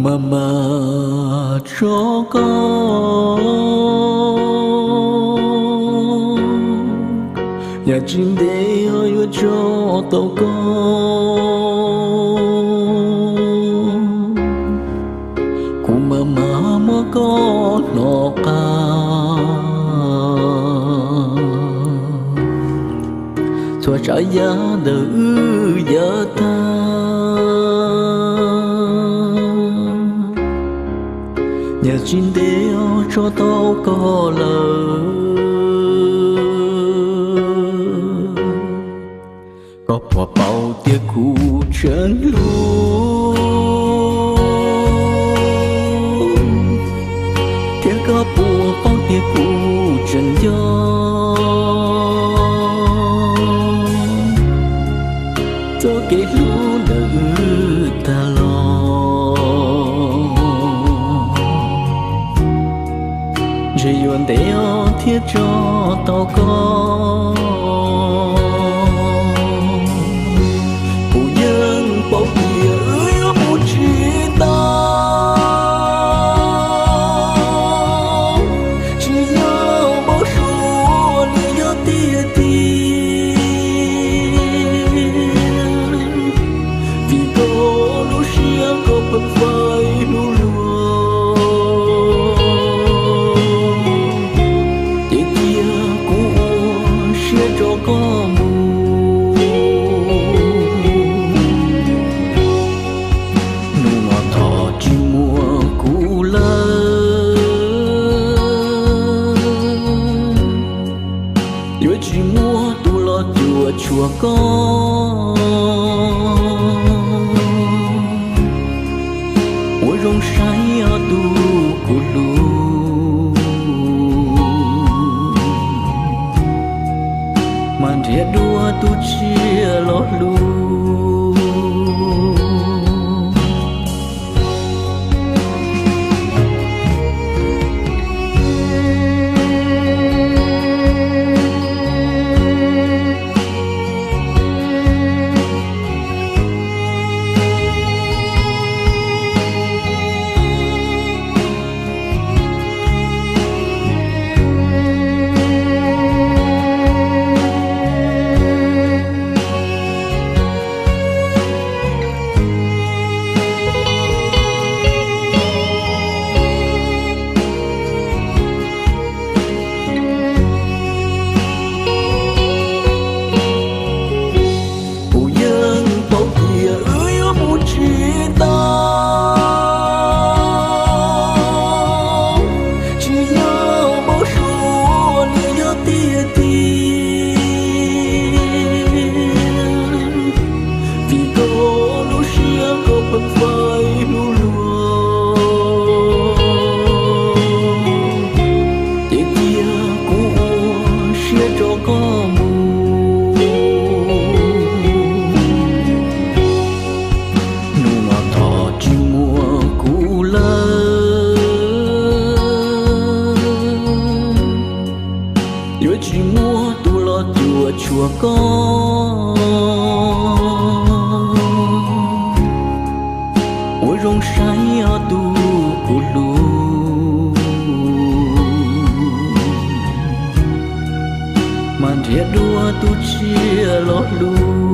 Maj mam tso koj, yam tsis ntev yuav tso tau koj. Kuv maj mam muab koj hnov qab, txhua tsav yam ntawm wb yav tag, yam tsis ntev yuav tso tau koj lawm. Koj puas paub tias kuv tseem hlub, thiab koj puas paub tias kuv tseem nco txoj kev hlub ntawm wb tag los. Ntshe yuav ntev os thiaj tso tau koj. Kuv yeej paub tias wb yuav mus tsis tau, tsis yog npau suav, nws yog tiag tiag. Vim koj lub siab koj pheej faib hlub luag, ces cia kuv ua siab tso koj mus. Hnub no thov tsis muaj kuv lawm, yuav tsis muaj tus los cuam tshuam koj. Ua zoo saib os tus kuv hlub, mas nrhiav dua tus tshiab los hlub. Kuv yeej paub tias wb yuav mus tsis tau, tsis yog npau suav, nws yog tiag tiag. Vim koj lub siab koj pheej faib hlub luag, ces cia kuv ua siab tso koj mus. Hnub no thov tsis muaj kuv lawm, yuav tsis muaj tus los cuam tshuam koj. Ua zoo saib os tus kuv hlub, mas nrhiav dua tus tshiab los hlub.